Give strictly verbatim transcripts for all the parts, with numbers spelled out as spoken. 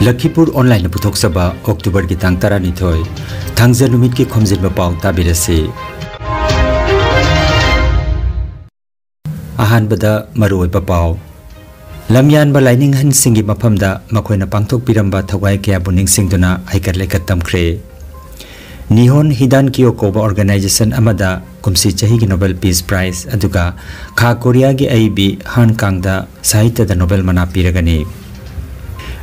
ꯂꯈꯤꯄꯨꯔ ꯑꯣꯟꯂꯥꯏꯟꯅ ꯄꯨꯊꯣꯛꯆꯕ ꯑꯣꯛꯇꯣꯕꯔꯒꯤ ꯇꯥꯡ ꯇꯔꯥꯅꯤꯊꯣꯏ, ꯊꯥꯡꯖ ꯅꯨꯃꯤꯠꯀꯤ ꯈꯣꯝꯖꯤꯟꯕ ꯄꯥꯎ ꯇꯥꯕꯤꯔꯁꯤ꯫ ꯑꯍꯥꯟꯕꯗ ꯃꯔꯨꯑꯣꯏꯕ ꯄꯥꯎ꯫ ꯂꯝꯌꯥꯟꯕ ꯂꯥꯏꯅꯤꯡꯍꯟꯁꯤꯡꯒꯤ ꯃꯐꯝꯗ ꯃꯈꯣꯏꯅ ꯄꯥꯡꯊꯣꯛꯄꯤꯔꯝꯕ ꯊꯧꯒꯥꯏ ꯀꯌꯥꯕꯨ ꯅꯤꯡꯁꯤꯡꯗꯨꯅ ꯍꯩꯀꯠ ꯂꯩꯀꯠ ꯇꯝꯈ꯭ꯔꯦ꯫ ꯅꯤꯍꯣꯟ ꯍꯤꯗꯥꯟ ꯀꯤꯌꯣ ꯀꯧꯕ ꯑꯣꯔꯒꯅꯥꯏꯖꯦꯁꯟ ꯑꯃꯗ ꯀꯨꯝꯁꯤ ꯆꯍꯤꯒꯤ ꯅꯣꯕꯦꯜ ꯄꯤꯁ ꯄ꯭ꯔꯥꯏꯖ, ꯑꯗꯨꯒ ꯈꯥ ꯀꯣꯔꯤꯌꯥꯒꯤ ꯑꯏꯕꯤ ꯍꯥꯟ ꯀꯥꯡꯗ ꯁꯥꯍꯤꯇ꯭ꯌꯗ ꯅꯣꯕꯦꯜ ꯃꯅꯥ ꯄꯤꯔꯒꯅꯤ꯫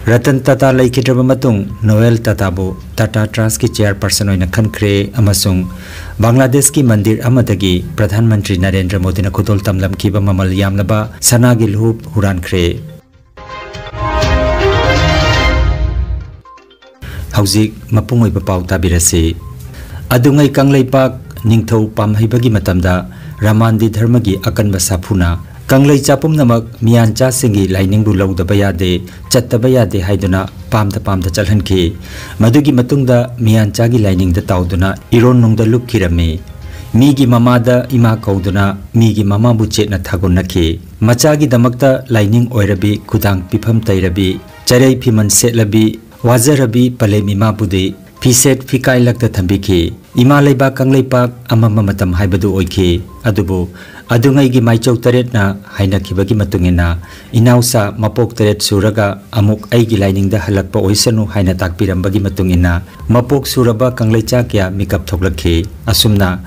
ꯔꯇꯟ ꯇꯥꯇꯥ ꯂꯩꯈꯤꯗ꯭ꯔꯕ ꯃꯇꯨꯡ, ꯅꯣꯌꯦꯜ ꯇꯥꯇꯥꯕꯨ ꯇꯥꯇꯥ ꯇ꯭ꯔꯁꯀꯤ ꯆꯦꯌꯔꯄꯔꯁꯟ ꯑꯣꯏꯅ ꯈꯟꯈ꯭ꯔꯦ ꯑꯃꯁꯨꯡ ꯕꯪꯒ꯭ꯂꯥꯗꯦꯁꯀꯤ ꯃꯟꯗꯤꯔ ꯑꯃꯗꯒꯤ ꯄ꯭ꯔꯙꯥꯟ ꯃꯟꯇ꯭ꯔꯤ ꯅꯔꯦꯟꯗ꯭ꯔ ꯃꯣꯗꯤꯅ ꯈꯨꯗꯣꯜ ꯇꯝꯂꯝꯈꯤꯕ ꯃꯃꯜ ꯌꯥꯝꯂꯕ ꯁꯅꯥꯒꯤ ꯂꯨꯍꯨꯞ ꯍꯨꯔꯥꯟꯈ꯭ꯔꯦ꯫ ꯍꯧꯖꯤꯛ ꯃꯄꯨꯡ ꯑꯣꯏꯕ ꯄꯥꯎ ꯇꯥꯕꯤꯔꯁꯤ꯫ ꯑꯗꯨꯉꯩ ꯀꯪꯂꯩꯄꯥꯛ ꯅꯤꯡꯊꯧ ꯄꯥꯝꯍꯩꯕꯒꯤ ꯃꯇꯝꯗ ꯔꯃꯥꯟꯗꯤ ꯙꯔꯃꯒꯤ ꯑꯀꯟꯕ ꯁꯥꯐꯨꯅ ꯀꯪꯂꯩꯆꯥ ꯄꯨꯝꯅꯃꯛ ꯃꯤꯌꯥꯟꯆꯥꯁꯤꯡꯒꯤ ꯂꯥꯏꯅꯤꯡꯕꯨ ꯂꯧꯗꯕ ꯌꯥꯗꯦ, ꯆꯠꯇꯕ ꯌꯥꯗꯦ ꯍꯥꯏꯗꯨꯅ ꯄꯥꯝꯗ ꯄꯥꯝꯗ ꯆꯠꯍꯟꯈꯤ꯫ ꯃꯗꯨꯒꯤ ꯃꯇꯨꯡꯗ ꯃꯤꯌꯥꯟꯆꯥꯒꯤ ꯂꯥꯏꯅꯤꯡꯗ ꯇꯥꯎꯗꯨꯅ ꯏꯔꯣꯟꯅꯨꯡꯗ ꯂꯨꯞꯈꯤꯔꯝꯃꯤ꯫ ꯃꯤꯒꯤ ꯃꯃꯥꯗ ꯏꯃꯥ ꯀꯧꯗꯨꯅ ꯃꯤꯒꯤ ꯃꯃꯥꯕꯨ ꯆꯦꯠꯅ ꯊꯥꯒꯣꯟꯅꯈꯤ꯫ ꯃꯆꯥꯒꯤꯗꯃꯛꯇ ꯂꯥꯏꯅꯤꯡ ꯑꯣꯏꯔꯕꯤ, ꯈꯨꯗꯥꯡ ꯄꯤꯐꯝ ꯇꯩꯔꯕꯤ, ꯆꯔꯩ ꯐꯤꯃꯟ ꯁꯦꯠꯂꯕꯤ, ꯋꯥꯖꯔꯕꯤ ꯄꯂꯦꯝ ꯏꯃꯥꯕꯨꯗꯤ ꯐꯤꯁꯦꯠ ꯐꯤꯀꯥꯏ ꯂꯛꯇ ꯊꯝꯕꯤꯈꯤ꯫ ꯏꯃꯥ ꯂꯩꯕꯥꯛ ꯀꯪꯂꯩꯄꯥꯛ ꯑꯃꯝꯕ ꯃꯇꯝ ꯍꯥꯏꯕꯗꯨ ꯑꯣꯏꯈꯤ꯫ ꯑꯗꯨꯕꯨ ꯑꯗꯨꯉꯩꯒꯤ ꯃꯥꯏꯆꯧ ꯇꯔꯦꯠꯅ ꯍꯥꯏꯅꯈꯤꯕꯒꯤ ꯃꯇꯨꯡ ꯏꯟꯅ, ꯏꯅꯥꯎꯁꯥ ꯃꯄꯣꯛ ꯇꯔꯦꯠ ꯁꯨꯔꯒ ꯑꯃꯨꯛ ꯑꯩꯒꯤ ꯂꯥꯏꯅꯤꯡꯗ ꯍꯜꯂꯛꯄ ꯑꯣꯏꯁꯅꯨ ꯍꯥꯏꯅ ꯇꯥꯛꯄꯤꯔꯝꯕꯒꯤ ꯃꯇꯨꯡ ꯏꯟꯅ, ꯃꯄꯣꯛ ꯁꯨꯔꯕ ꯀꯪꯂꯩꯆꯥ ꯀꯌꯥ ꯃꯤꯀꯞ ꯊꯣꯛꯂꯛꯈꯤ꯫ ꯑꯁꯨꯝꯅ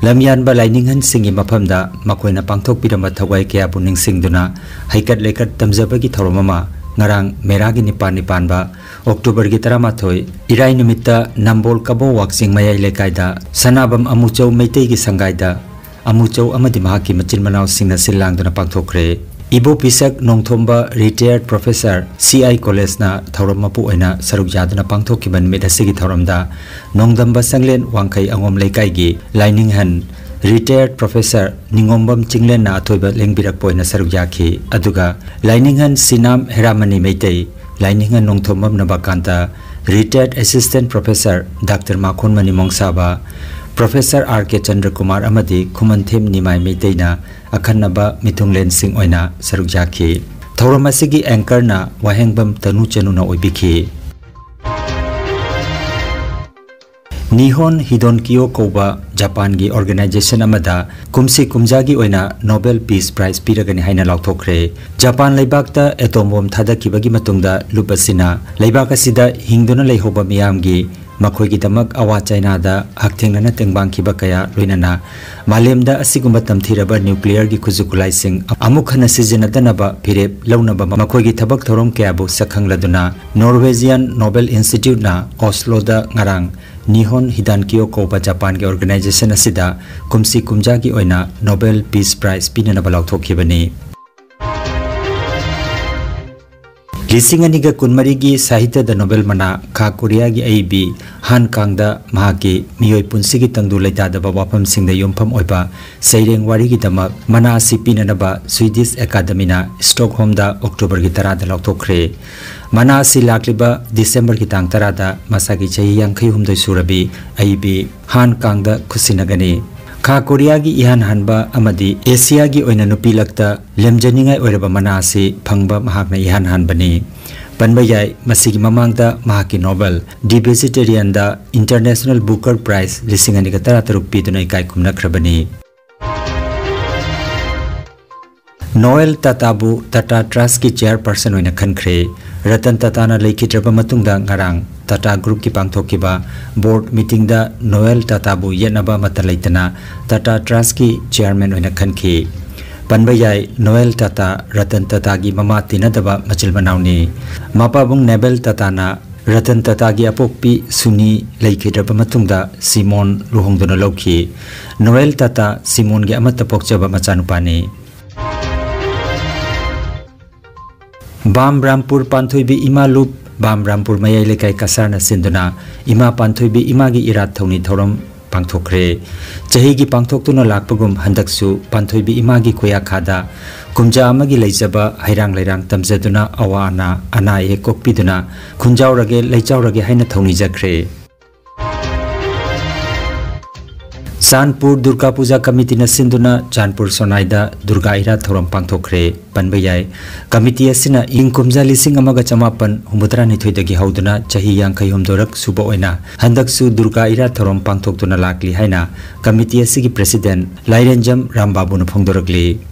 ꯂꯝꯌꯥꯟꯕ ꯂꯥꯏꯅꯤꯡꯍꯟꯁꯤꯡꯒꯤ ꯃꯐꯝꯗ ꯃꯈꯣꯏꯅ ꯄꯥꯡꯊꯣꯛꯄꯤꯔꯝꯕ ꯊꯧꯒꯥꯏ ꯀꯌꯥꯕꯨ ꯅꯤꯡꯁꯤꯡꯗꯨꯅ ꯍꯩꯀꯠ ꯂꯩꯀꯠ ꯇꯝꯖꯕꯒꯤ ꯊꯧꯔꯝ ꯑꯃ ꯉꯔꯥꯡ ꯃꯦꯔꯥꯒꯤ ꯅꯤꯄꯥꯟ ꯅꯤꯄꯥꯟꯕ ꯑꯣꯛꯇꯣꯕꯔꯒꯤ ꯇꯔꯥꯃꯥꯊꯣꯏ, ꯏꯔꯥꯏ ꯅꯨꯃꯤꯠꯇ ꯅꯝꯕꯣꯜ ꯀꯕꯣ ꯋꯥꯛꯆꯤꯡ ꯃꯌꯥꯏ ꯂꯩꯀꯥꯏꯗ ꯁꯅꯥꯕꯝ ꯑꯃꯨꯆꯧ ꯃꯩꯇꯩꯒꯤ ꯁꯪꯒꯥꯏꯗ ꯑꯃꯨꯆꯧ ꯑꯃꯗꯤ ꯃꯍꯥꯛꯀꯤ ꯃꯆꯤꯟ ꯃꯅꯥꯎꯁꯤꯡꯅ ꯁꯤꯜ ꯂꯥꯡꯗꯨꯅ ꯄꯥꯡꯊꯣꯛꯈ꯭ꯔꯦ꯫ ꯏꯕꯣ ꯄꯤꯁꯛ ꯅꯣꯡꯊꯣꯝꯕ, ꯔꯤꯇꯥꯌꯔꯗ ꯄ꯭ꯔꯣꯐꯦꯁꯔ, ꯁꯤ ꯑꯥꯏ ꯀꯣꯂꯦꯖꯅ ꯊꯧꯔꯝ ꯃꯄꯨ ꯑꯣꯏꯅ ꯁꯔꯨꯛ ꯌꯥꯗꯨꯅ ꯄꯥꯡꯊꯣꯛꯈꯤꯕ ꯅꯨꯃꯤꯠ ꯑꯁꯤꯒꯤ ꯊꯧꯔꯝꯗ ꯅꯣꯡꯗꯝꯕ ꯁꯪꯂꯦꯟ ꯋꯥꯡꯈꯩ ꯑꯉꯣꯝ ꯂꯩꯀꯥꯏꯒꯤ ꯂꯥꯏꯅꯤꯡꯍꯟ, ꯔꯤꯇꯥꯌꯔꯗ ꯄ꯭ꯔꯣꯐꯦꯁꯔ ꯅꯤꯉꯣꯝꯕꯝ ꯆꯤꯡꯂꯦꯟꯅ ꯑꯊꯣꯏꯕ ꯂꯦꯡꯕꯤꯔꯛꯄ ꯑꯣꯏꯅ ꯁꯔꯨꯛ ꯌꯥꯈꯤ꯫ ꯑꯗꯨꯒ ꯂꯥꯏꯅꯤꯡꯍꯟ ꯁꯤꯅꯥꯝ ꯍꯦꯔꯥꯃꯅꯤ ꯃꯩꯇꯩ, ꯂꯥꯏꯅꯤꯡꯍꯟ ꯅꯣꯡꯊꯣꯝꯕꯝ ꯅꯕꯀꯥꯟꯇ, ꯔꯤꯇꯥꯌꯔꯗ ꯑꯦꯁꯤꯁꯇꯦꯟꯠ ꯄ꯭ꯔꯣꯐꯦꯁꯔ ꯗꯥꯛꯇꯔ ꯃꯥꯈꯣꯟꯃꯅꯤ ꯃꯣꯡꯁꯥꯕ, ꯄ꯭ꯔꯣꯐꯦꯁꯔ ꯑꯥꯔ ꯀꯦ ꯆꯟꯗ꯭ꯔꯀꯨꯃꯥꯔ ꯑꯃꯗꯤ ꯈꯨꯃꯟꯊꯦꯝ ꯅꯤꯃꯥꯏ ꯃꯩꯇꯩꯅ ꯑꯈꯟꯅꯕ ꯃꯤꯊꯨꯡꯂꯦꯟꯁꯤꯡ ꯑꯣꯏꯅ ꯁꯔꯨꯛ ꯌꯥꯈꯤ꯫ ꯊꯧꯔꯝ ꯑꯁꯤꯒꯤ anchorꯅ ꯋꯥꯍꯦꯡꯕꯝ ꯇꯅꯨ ꯆꯅꯨꯅ ꯑꯣꯏꯕꯤꯈꯤ꯫ ꯅꯤꯍꯣꯟ ꯍꯤꯗꯣꯟꯀꯤꯌꯣ ꯀꯧꯕ ꯖꯄꯥꯟꯒꯤ organization ꯑꯃꯗ ꯀꯨꯝꯁꯤ ꯀꯨꯝꯖꯥꯒꯤ ꯑꯣꯏꯅ Nobel Peace Prize ꯄꯤꯔꯒꯅꯤ ꯍꯥꯏꯅ ꯂꯥꯎꯊꯣꯛꯈ꯭ꯔꯦ꯫ ꯖꯄꯥꯟ ꯂꯩꯕꯥꯛꯇ atom bomb ꯊꯥꯗꯈꯤꯕꯒꯤ ꯃꯇꯨꯡꯗ ꯂꯨꯞ ꯑꯁꯤꯅ ꯂꯩꯕꯥꯛ ꯑꯁꯤꯗ ꯍꯤꯡꯗꯨꯅ ꯂꯩꯍꯧꯕ ꯃꯤꯌꯥꯝꯒꯤ ꯃꯈꯣꯏꯒꯤꯗꯃꯛ ꯑꯋꯥ ꯆꯩꯅꯥꯗ ꯍꯛꯊꯦꯡꯅꯅ ꯇꯦꯡꯕꯥꯡꯈꯤꯕ ꯀꯌꯥ, ꯂꯣꯏꯅꯅ ꯃꯥꯂꯦꯝꯗ ꯑꯁꯤꯒꯨꯝꯕ ꯇꯝꯊꯤꯔꯕ nuclearꯒꯤ ꯈꯨꯠꯁꯨ ꯈꯨꯠꯂꯥꯏꯁꯤꯡ ꯑꯃꯨꯛ ꯍꯟꯅ ꯁꯤꯖꯤꯟꯅꯗꯅꯕ ꯐꯤꯔꯦꯞ ꯂꯧꯅꯕ ꯃꯈꯣꯏꯒꯤ ꯊꯕꯛ ꯊꯧꯔꯝ ꯀꯌꯥꯕꯨ ꯁꯛꯈꯪꯂꯗꯨꯅ Norwegian Nobel Instituteꯅ Osloꯗ ꯉꯔꯥꯡ ꯅꯤꯍꯣꯟ ꯍꯤꯗꯥꯟꯀꯤꯌꯣ ꯀꯧꯕ ꯖꯄꯥꯟꯒꯤ organization ꯑꯁꯤꯗ ꯀꯨꯝꯁꯤ ꯀꯨꯝꯖꯥꯒꯤ ꯑꯣꯏꯅ Nobel Peace Prize ꯄꯤꯅꯅꯕ ꯂꯥꯎꯊꯣꯛꯈꯤꯕꯅꯤ꯫ ꯂꯤꯁꯤꯡ ꯑꯅꯤꯒ ꯀꯨꯟꯃꯔꯤꯒꯤ ꯁꯥꯍꯤꯇ꯭ꯌꯗ Nobel ꯃꯅꯥ ꯈꯥ ꯀꯣꯔꯤꯌꯥꯒꯤ ꯑꯏꯕꯤ ꯍꯥꯟ ꯀꯥꯡꯗ ꯃꯍꯥꯛꯀꯤ ꯃꯤꯑꯣꯏ ꯄꯨꯟꯁꯤꯒꯤ ꯇꯪꯗꯨ ꯂꯩꯇꯥꯗꯕ ꯋꯥꯐꯝꯁꯤꯡꯗ ꯌꯨꯝꯐꯝ ꯑꯣꯏꯕ ꯁꯩꯔꯦꯡ ꯋꯥꯔꯤꯒꯤꯗꯃꯛ ꯃꯅꯥ ꯑꯁꯤ ꯄꯤꯅꯅꯕ Swedish Academyꯅ Stockholmꯗ Octoberꯒꯤ ꯇꯔꯥꯗ ꯂꯥꯎꯊꯣꯛꯈ꯭ꯔꯦ꯫ ꯃꯅꯥ ꯑꯁꯤ ꯂꯥꯛꯂꯤꯕ Decemberꯒꯤ ꯇꯥꯡ ꯇꯔꯥꯗ ꯃꯁꯥꯒꯤ ꯆꯍꯤ ꯌꯥꯡꯈꯩ ꯍꯨꯝꯗꯣꯏ ꯁꯨꯔꯕꯤ ꯑꯏꯕꯤ ꯍꯥꯟ ꯀꯥꯡꯗ ꯈꯨꯠꯁꯤꯟꯅꯒꯅꯤ꯫ ꯈꯥ ꯀꯣꯔꯤꯌꯥꯒꯤ ꯏꯍꯥꯟ ꯍꯥꯟꯕ ꯑꯃꯗꯤ ꯑꯦꯁꯤꯌꯥꯒꯤ ꯑꯣꯏꯅ ꯅꯨꯄꯤ ꯂꯛꯇ ꯂꯦꯝꯖꯅꯤꯡꯉꯥꯏ ꯑꯣꯏꯔꯕ ꯃꯅꯥ ꯑꯁꯤ ꯐꯪꯕ ꯃꯍꯥꯛꯅ ꯏꯍꯥꯟ ꯍꯥꯟꯕꯅꯤ꯫ ꯄꯟꯕ ꯌꯥꯏ, ꯃꯁꯤꯒꯤ ꯃꯃꯥꯡꯗ ꯃꯍꯥꯛꯀꯤ Nobel The Vegetarianꯗ International Booker Prize ꯂꯤꯁꯤꯡ ꯑꯅꯤꯒ ꯇꯔꯥꯇꯔꯨꯛ ꯄꯤꯗꯨꯅ ꯏꯀꯥꯏ ꯈꯨꯝꯅꯈ꯭ꯔꯕꯅꯤ꯫ ꯅꯣꯑꯦꯜ ꯇꯥꯇꯥꯕꯨ ꯇꯥꯇꯥ ꯇ꯭ꯔꯁꯀꯤ chairperson ꯑꯣꯏꯅ ꯈꯟꯈ꯭ꯔꯦ꯫ ꯔꯇꯟ ꯇꯥꯇꯥꯅ ꯂꯩꯈꯤꯗ꯭ꯔꯕ ꯃꯇꯨꯡꯗ ꯉꯔꯥꯡ ꯇꯥꯇꯥ ꯒ꯭ꯔꯨꯞꯀꯤ ꯄꯥꯡꯊꯣꯛꯈꯤꯕ board meetingꯗ ꯅꯣꯑꯦꯜ ꯇꯥꯇꯥꯕꯨ ꯌꯦꯠꯅꯕ ꯑꯃꯠꯇ ꯂꯩꯇꯅ ꯇꯥꯇꯥ ꯇ꯭ꯔꯁꯀꯤ chairman ꯑꯣꯏꯅ ꯈꯟꯈꯤ꯫ ꯄꯟꯕ ꯌꯥꯏ, ꯅꯣꯑꯦꯜ ꯇꯥꯇꯥ ꯔꯇꯟ ꯇꯥꯇꯥꯒꯤ ꯃꯃꯥ ꯇꯤꯟꯅꯗꯕ ꯃꯆꯤꯜ ꯃꯅꯥꯎꯅꯤ꯫ ꯃꯄꯥꯕꯨꯡ ꯅꯦꯕꯦꯜ ꯇꯥꯇꯥꯅ ꯔꯇꯟ ꯇꯥꯇꯥꯒꯤ ꯑꯄꯣꯛꯄꯤ ꯁꯨꯅꯤ ꯂꯩꯈꯤꯗ꯭ꯔꯕ ꯃꯇꯨꯡꯗ ꯁꯤꯃꯣꯟ ꯂꯨꯍꯣꯡꯗꯨꯅ ꯂꯧꯈꯤ꯫ ꯅꯣꯑꯦꯜ ꯇꯥꯇꯥ ꯁꯤꯃꯣꯟꯒꯤ ꯑꯃꯠꯇ ꯄꯣꯛꯆꯕ ꯃꯆꯥꯅꯨꯄꯥꯅꯤ꯫ ꯕꯥꯝ ꯔꯥꯝꯄꯨꯔ ꯄꯥꯟꯊꯣꯏꯕꯤ ꯏꯃꯥ ꯂꯨꯞ, ꯕꯥꯝ ꯔꯥꯝꯄꯨꯔ ꯃꯌꯥꯏ ꯂꯩꯀꯥꯏ ꯀꯁꯥꯔꯅ ꯁꯤꯟꯗꯨꯅ ꯏꯃꯥ ꯄꯥꯟꯊꯣꯏꯕꯤ ꯏꯃꯥꯒꯤ ꯏꯔꯥꯠ ꯊꯧꯅꯤ ꯊꯧꯔꯝ ꯄꯥꯡꯊꯣꯛꯈ꯭ꯔꯦ꯫ ꯆꯍꯤꯒꯤ ꯄꯥꯡꯊꯣꯛꯇꯨꯅ ꯂꯥꯛꯄꯒꯨꯝ ꯍꯟꯗꯛꯁꯨ ꯄꯥꯟꯊꯣꯏꯕꯤ ꯏꯃꯥꯒꯤ ꯈꯨꯌꯥꯈꯥꯗ ꯀꯨꯝꯖꯥ ꯑꯃꯒꯤ ꯂꯩꯖꯕ ꯍꯩꯔꯥꯡ ꯂꯩꯔꯥꯡ ꯇꯝꯖꯗꯨꯅ ꯑꯋꯥ ꯑꯅꯥ, ꯑꯅꯥ ꯑꯌꯦꯛ ꯀꯣꯛꯄꯤꯗꯨꯅ ꯈꯨꯟꯖꯥꯎꯔꯒꯦ, ꯂꯩꯆꯥꯎꯔꯒꯦ ꯍꯥꯏꯅ ꯊꯧꯅꯤꯖꯈ꯭ꯔꯦ꯫ ꯆꯥꯟꯄꯨꯔ ꯗꯨꯔꯒꯥ ꯄꯨꯖꯥ ꯀꯃꯤꯇꯤꯅ ꯁꯤꯟꯗꯨꯅ ꯆꯥꯟꯄꯨꯔ ꯁꯣꯅꯥꯏꯗ ꯗꯨꯔꯒꯥ ꯏꯔꯥꯠ ꯊꯧꯔꯝ ꯄꯥꯡꯊꯣꯛꯈ꯭ꯔꯦ꯫ ꯄꯟꯕ ꯌꯥꯏ, ꯀꯃꯤꯇꯤ ꯑꯁꯤꯅ ꯏꯪ ꯀꯨꯝꯖꯥ ꯂꯤꯁꯤꯡ ꯑꯃꯒ ꯆꯃꯥꯄꯟ ꯍꯨꯝꯐꯨꯇꯔꯥ ꯅꯤꯊꯣꯏꯗꯒꯤ ꯍꯧꯗꯨꯅ ꯆꯍꯤ ꯌꯥꯡꯈꯩ ꯍꯨꯝꯗꯣꯏꯔꯛ ꯁꯨꯕ ꯑꯣꯏꯅ ꯍꯟꯗꯛꯁꯨ ꯗꯨꯔꯒꯥ ꯏꯔꯥꯠ ꯊꯧꯔꯝ ꯄꯥꯡꯊꯣꯛꯇꯨꯅ ꯂꯥꯛꯂꯤ ꯍꯥꯏꯅ ꯀꯃꯤꯇꯤ ꯑꯁꯤꯒꯤ ꯄ꯭ꯔꯦꯁꯤꯗꯦꯟꯠ ꯂꯥꯏꯔꯦꯟꯖꯝ ꯔꯥꯝꯕꯥꯕꯨꯅ ꯐꯣꯡꯗꯣꯔꯛꯂꯤ꯫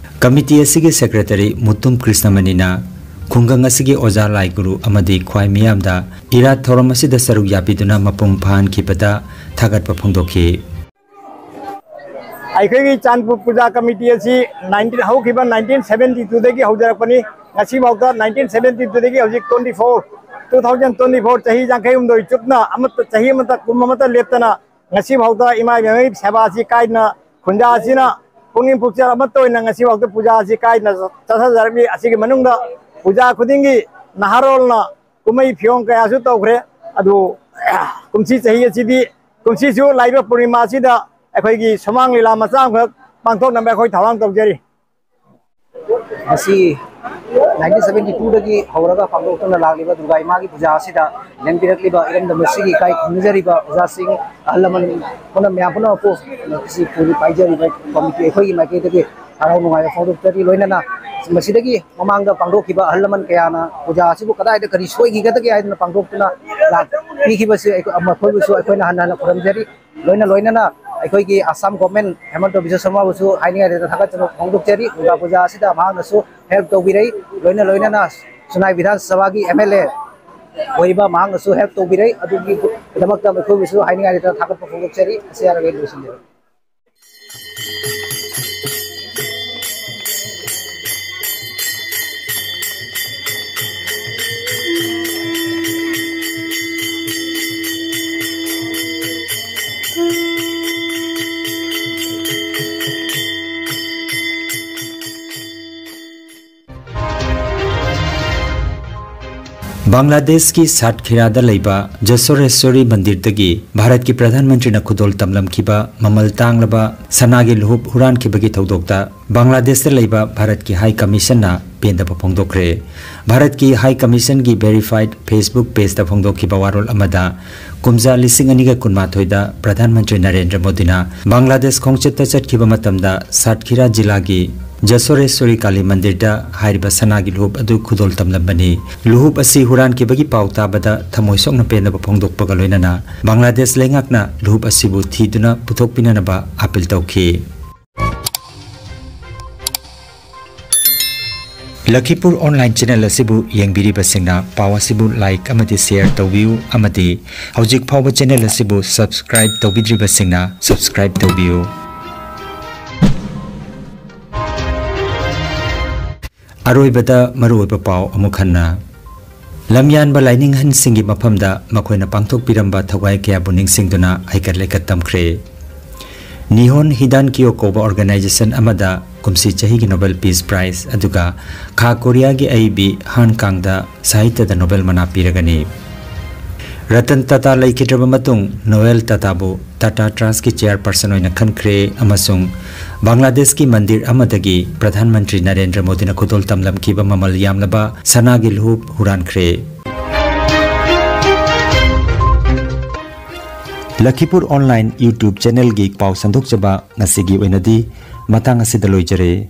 ꯀꯃꯤꯇꯤ ꯑꯁꯤꯒꯤ ꯁꯦꯀ꯭ꯔꯦꯇꯔꯤ ꯃꯨꯇꯨꯝ ꯀ꯭ꯔꯤꯁꯅꯃꯅꯤꯅ ꯈꯨꯡꯒꯪ ꯑꯁꯤꯒꯤ ꯑꯣꯖꯥ, ꯂꯥꯏ ꯒꯨꯔꯨ ꯑꯃꯗꯤ ꯈ꯭ꯋꯥꯏ ꯃꯤꯌꯥꯝꯗ ꯏꯔꯥꯠ ꯊꯧꯔꯝ ꯑꯁꯤꯗ ꯁꯔꯨꯛ ꯌꯥꯕꯤꯗꯨꯅ ꯃꯄꯨꯡ ꯐꯥꯍꯟꯈꯤꯕꯗ ꯊꯥꯒꯠꯄ ꯐꯣꯡꯗꯣꯛꯈꯤ꯫ ꯑꯩꯈꯣꯏꯒꯤ ꯆꯥꯟꯄꯨꯔ ꯄꯨꯖꯥ ꯀꯃꯤꯇꯤ ꯑꯁꯤ nineteen, ꯍꯧꯈꯤꯕ nineteen seventy two ꯗꯒꯤ ꯍꯧꯖꯔꯛꯄꯅꯤ꯫ ꯉꯁꯤꯐꯥꯎꯗ nineteen seventy two ꯗꯒꯤ ꯍꯧꯖꯤꯛ twenty four, two thousand twenty four, ꯆꯍꯤ ꯌꯥꯡꯈꯩ ꯍꯨꯝꯗꯣꯏ ꯆꯨꯞꯅ ꯑꯃꯠꯇ, ꯆꯍꯤ ꯑꯃꯠꯇ, ꯀꯨꯝ ꯑꯃꯠꯇ ꯂꯦꯞꯇꯅ ꯉꯁꯤꯐꯥꯎꯗ ꯏꯃꯥ ꯏꯕꯦꯝꯃꯒꯤ ꯁꯦꯕꯥ ꯑꯁꯤ ꯀꯥꯏꯗꯅ, ꯈꯨꯟꯖꯥ ꯑꯁꯤꯅ ꯄꯨꯛꯅꯤꯡ ꯄꯨꯛꯆꯦꯜ ꯑꯃꯠꯇ ꯑꯣꯏꯅ ꯉꯁꯤꯐꯥꯎꯗ ꯄꯨꯖꯥ ꯑꯁꯤ ꯀꯥꯏꯗꯅ ꯆꯠꯊꯖꯔꯛꯂꯤ꯫ ꯑꯁꯤꯒꯤ ꯃꯅꯨꯡꯗ ꯄꯨꯖꯥ ꯈꯨꯗꯤꯡꯒꯤ ꯅꯍꯥꯔꯣꯜꯅ ꯀꯨꯝꯍꯩ ꯐꯤꯌꯣꯡ ꯀꯌꯥꯁꯨ ꯇꯧꯈ꯭ꯔꯦ꯫ ꯑꯗꯨ ꯀꯨꯝꯁꯤ ꯆꯍꯤ ꯑꯁꯤꯗꯤ, ꯀꯨꯝꯁꯤꯁꯨ ꯂꯥꯛꯏꯕ ꯄꯨꯔꯅꯤꯃꯥ ꯑꯁꯤꯗ ꯑꯩꯈꯣꯏꯒꯤ ꯁꯨꯃꯥꯡ ꯂꯤꯂꯥ ꯃꯆꯥ ꯑꯃꯈꯛ ꯄꯥꯡꯊꯣꯛꯅꯕ ꯑꯩꯈꯣꯏ ꯊꯧꯔꯥꯡ ꯇꯧꯖꯔꯤ꯫ ꯉꯁꯤ nineteen seventy two ꯗꯒꯤ ꯍꯧꯔꯒ ꯄꯥꯡꯊꯣꯛꯇꯨꯅ ꯂꯥꯛꯂꯤꯕ ꯗꯨꯔꯒꯥ ꯏꯃꯥꯒꯤ ꯄꯨꯖꯥ ꯑꯁꯤꯗ ꯂꯦꯡꯕꯤꯔꯛꯂꯤꯕ ꯏꯔꯝꯗꯝ ꯑꯁꯤꯒꯤ ꯏꯀꯥꯏ ꯈꯨꯝꯅꯖꯔꯤꯕ ꯑꯣꯖꯥꯁꯤꯡ, ꯑꯍꯜ ꯂꯃꯟ ꯄꯨꯝꯅꯃꯛ, ꯃꯌꯥꯝ ꯄꯨꯝꯅꯃꯛꯄꯨ ꯉꯁꯤ ꯄꯥꯏꯖꯔꯤꯕ ꯀꯃꯤꯇꯤ ꯑꯩꯈꯣꯏꯒꯤ ꯃꯥꯏꯀꯩꯗꯒꯤ ꯍꯔꯥꯎ ꯅꯨꯡꯉꯥꯏꯕ ꯐꯣꯡꯗꯣꯛꯆꯔꯤ꯫ ꯂꯣꯏꯅꯅ ꯃꯁꯤꯗꯒꯤ ꯃꯃꯥꯡꯗ ꯄꯥꯡꯊꯣꯛꯈꯤꯕ ꯑꯍꯜ ꯂꯃꯟ ꯀꯌꯥꯅ ꯄꯨꯖꯥ ꯑꯁꯤꯕꯨ ꯀꯗꯥꯏꯗ ꯀꯔꯤ ꯁꯣꯏꯈꯤꯒꯗꯒꯦ ꯍꯥꯏꯗꯨꯅ ꯄꯥꯡꯊꯣꯛꯇꯨꯅ ꯂꯥꯛꯄꯤꯈꯤꯕꯁꯤ ꯑꯩꯈꯣꯏ, ꯃꯈꯣꯏꯕꯨꯁꯨ ꯑꯩꯈꯣꯏꯅ ꯍꯟꯅ ꯍꯟꯅ ꯈꯨꯔꯨꯝꯖꯔꯤ꯫ ꯂꯣꯏꯅ ꯂꯣꯏꯅꯅ ꯑꯩꯈꯣꯏꯒꯤ ꯑꯁꯥꯝ ꯒꯣꯔꯃꯦꯟ ꯍꯦꯃꯟꯇ ꯕꯤꯁ꯭ꯋ ꯁꯔꯃꯥꯕꯨꯁꯨ ꯍꯥꯏꯅꯤꯡꯉꯥꯏ ꯂꯩꯇꯅ ꯊꯥꯒꯠꯆꯕ ꯐꯣꯡꯗꯣꯛꯆꯔꯤ꯫ ꯗꯨꯔꯒꯥ ꯄꯨꯖꯥ ꯑꯁꯤꯗ ꯃꯍꯥꯛꯅꯁꯨ ꯍꯦꯜꯞ ꯇꯧꯕꯤꯔꯛꯏ꯫ ꯂꯣꯏꯅ ꯂꯣꯏꯅꯅ ꯁꯨꯅꯥꯏ ꯕꯤꯙꯥꯟ ꯁꯚꯥꯒꯤ ꯑꯦꯝ ꯑꯦꯜ ꯑꯦ ꯑꯣꯏꯔꯤꯕ ꯃꯍꯥꯛꯅꯁꯨ ꯍꯦꯜꯞ ꯇꯧꯕꯤꯔꯛꯏ꯫ ꯑꯗꯨꯒꯤꯗꯃꯛꯇ ꯑꯩꯈꯣꯏꯕꯨꯁꯨ ꯍꯥꯏꯅꯤꯡꯉꯥꯏ ꯂꯩꯇꯅ ꯊꯥꯒꯠꯄ ꯐꯣꯡꯗꯣꯛꯆꯔꯤ꯫ ꯑꯁꯤ ꯍꯥꯏꯔꯒ ꯑꯩ ꯂꯣꯏꯁꯤꯟꯖꯔꯒꯦ꯫ ꯕꯪꯒ꯭ꯂꯥꯗꯦꯁꯀꯤ ꯁꯥꯠꯈꯤꯔꯥꯗ ꯂꯩꯕ ꯖꯁꯣꯔꯦꯁ꯭ꯋꯔꯤ ꯃꯟꯗꯤꯔꯗꯒꯤ ꯚꯥꯔꯠꯀꯤ ꯄ꯭ꯔꯙꯥꯟ ꯃꯟꯇ꯭ꯔꯤꯅ ꯈꯨꯗꯣꯜ ꯇꯝꯂꯝꯈꯤꯕ ꯃꯃꯜ ꯇꯥꯡꯂꯕ ꯁꯅꯥꯒꯤ ꯂꯨꯍꯨꯞ ꯍꯨꯔꯥꯟꯈꯤꯕꯒꯤ ꯊꯧꯗꯣꯛꯇ ꯕꯪꯒ꯭ꯂꯥꯗꯦꯁꯇ ꯂꯩꯕ ꯚꯥꯔꯠꯀꯤ ꯍꯥꯏ ꯀꯃꯤꯁꯟꯅ ꯄꯦꯟꯗꯕ ꯐꯣꯡꯗꯣꯛꯈ꯭ꯔꯦ꯫ ꯚꯥꯔꯠꯀꯤ ꯍꯥꯏ ꯀꯃꯤꯁꯟꯒꯤ verified Facebook pageꯇ ꯐꯣꯡꯗꯣꯛꯈꯤꯕ ꯋꯥꯔꯣꯜ ꯑꯃꯗ, ꯀꯨꯝꯖꯥ ꯂꯤꯁꯤꯡ ꯑꯅꯤꯒ ꯀꯨꯟꯃꯥꯊꯣꯏꯗ ꯄ꯭ꯔꯙꯥꯟ ꯃꯟꯇ꯭ꯔꯤ ꯅꯔꯦꯟꯗ꯭ꯔ ꯃꯣꯗꯤꯅ ꯕꯪꯒ꯭ꯂꯥꯗꯦꯁ ꯈꯣꯡꯆꯠꯇ ꯆꯠꯈꯤꯕ ꯃꯇꯝꯗ ꯁꯥꯠꯈꯤꯔꯥ ꯖꯤꯂꯥꯒꯤ ꯖꯁꯣꯔꯦꯁ꯭ꯋꯔꯤ ꯀꯥꯂꯤ ꯃꯟꯗꯤꯔꯗ ꯍꯥꯏꯔꯤꯕ ꯁꯅꯥꯒꯤ ꯂꯨꯍꯨꯞ ꯑꯗꯨ ꯈꯨꯗꯣꯜ ꯇꯝꯂꯝꯕꯅꯤ꯫ ꯂꯨꯍꯨꯞ ꯑꯁꯤ ꯍꯨꯔꯥꯟꯈꯤꯕꯒꯤ ꯄꯥꯎ ꯇꯥꯕꯗ ꯊꯃꯣꯏ ꯁꯣꯛꯅ ꯄꯦꯟꯗꯕ ꯐꯣꯡꯗꯣꯛꯄꯒ ꯂꯣꯏꯅꯅ ꯕꯪꯒ꯭ꯂꯥꯗꯦꯁ ꯂꯩꯉꯥꯛꯅ ꯂꯨꯍꯨꯞ ꯑꯁꯤꯕꯨ ꯊꯤꯗꯨꯅ ꯄꯨꯊꯣꯛꯄꯤꯅꯅꯕ ꯑꯥꯄꯤꯜ ꯇꯧꯈꯤ꯫ ꯂꯈꯤꯄꯨꯔ online channel ꯑꯁꯤꯕꯨ ꯌꯦꯡꯕꯤꯔꯤꯕꯁꯤꯡꯅ ꯄꯥꯎ ꯑꯁꯤꯕꯨ like ꯑꯃꯗꯤ share ꯇꯧꯕꯤꯌꯨ, ꯑꯃꯗꯤ ꯍꯧꯖꯤꯛ ꯐꯥꯎꯕ channel ꯑꯁꯤꯕꯨ subscribe ꯇꯧꯕꯤꯗ꯭ꯔꯤꯕꯁꯤꯡꯅ subscribe ꯇꯧꯕꯤꯌꯨ꯫ ꯑꯔꯣꯏꯕꯗ ꯃꯔꯨꯑꯣꯏꯕ ꯄꯥꯎ ꯑꯃꯨꯛ ꯍꯟꯅ꯫ ꯂꯝꯌꯥꯟꯕ ꯂꯥꯏꯅꯤꯡꯍꯟꯁꯤꯡꯒꯤ ꯃꯐꯝꯗ ꯃꯈꯣꯏꯅ ꯄꯥꯡꯊꯣꯛꯄꯤꯔꯝꯕ ꯊꯧꯒꯥꯏ ꯀꯌꯥꯕꯨ ꯅꯤꯡꯁꯤꯡꯗꯨꯅ ꯍꯩꯀꯠ ꯂꯩꯀꯠ ꯇꯝꯈ꯭ꯔꯦ꯫ ꯅꯤꯍꯣꯟ ꯍꯤꯗꯥꯟ ꯀꯤꯌꯣ ꯀꯧꯕ organization ꯑꯃꯗ ꯀꯨꯝꯁꯤ ꯆꯍꯤꯒꯤ Nobel Peace Prize, ꯑꯗꯨꯒ ꯈꯥ ꯀꯣꯔꯤꯌꯥꯒꯤ ꯑꯏꯕꯤ ꯍꯥꯟ ꯀꯥꯡꯗ ꯁꯥꯍꯤꯇ꯭ꯌꯗ Nobel ꯃꯅꯥ ꯄꯤꯔꯒꯅꯤ꯫ ꯔꯇꯟ ꯇꯥꯇꯥ ꯂꯩꯈꯤꯗ꯭ꯔꯕ ꯃꯇꯨꯡ ꯅꯣꯌꯦꯜ ꯇꯥꯇꯥꯕꯨ ꯇꯥꯇꯥ ꯇ꯭ꯔꯁꯀꯤ chairperson ꯑꯣꯏꯅ ꯈꯟꯈ꯭ꯔꯦ ꯑꯃꯁꯨꯡ ꯕꯪꯒ꯭ꯂꯥꯗꯦꯁꯀꯤ ꯃꯟꯗꯤꯔ ꯑꯃꯗꯒꯤ ꯄ꯭ꯔꯙꯥꯟ ꯃꯟꯇ꯭ꯔꯤ ꯅꯔꯦꯟꯗ꯭ꯔ ꯃꯣꯗꯤꯅ ꯈꯨꯗꯣꯜ ꯇꯝꯂꯝꯈꯤꯕ ꯃꯃꯜ ꯌꯥꯝꯂꯕ ꯁꯅꯥꯒꯤ ꯂꯨꯍꯨꯞ ꯍꯨꯔꯥꯟꯈ꯭ꯔꯦ꯫ ꯂꯈꯤꯄꯨꯔ online YouTube channelꯒꯤ ꯄꯥꯎ ꯁꯟꯗꯣꯛꯆꯕ ꯉꯁꯤꯒꯤ ꯑꯣꯏꯅꯗꯤ ꯃꯇꯥꯡ ꯑꯁꯤꯗ ꯂꯣꯏꯖꯔꯦ꯫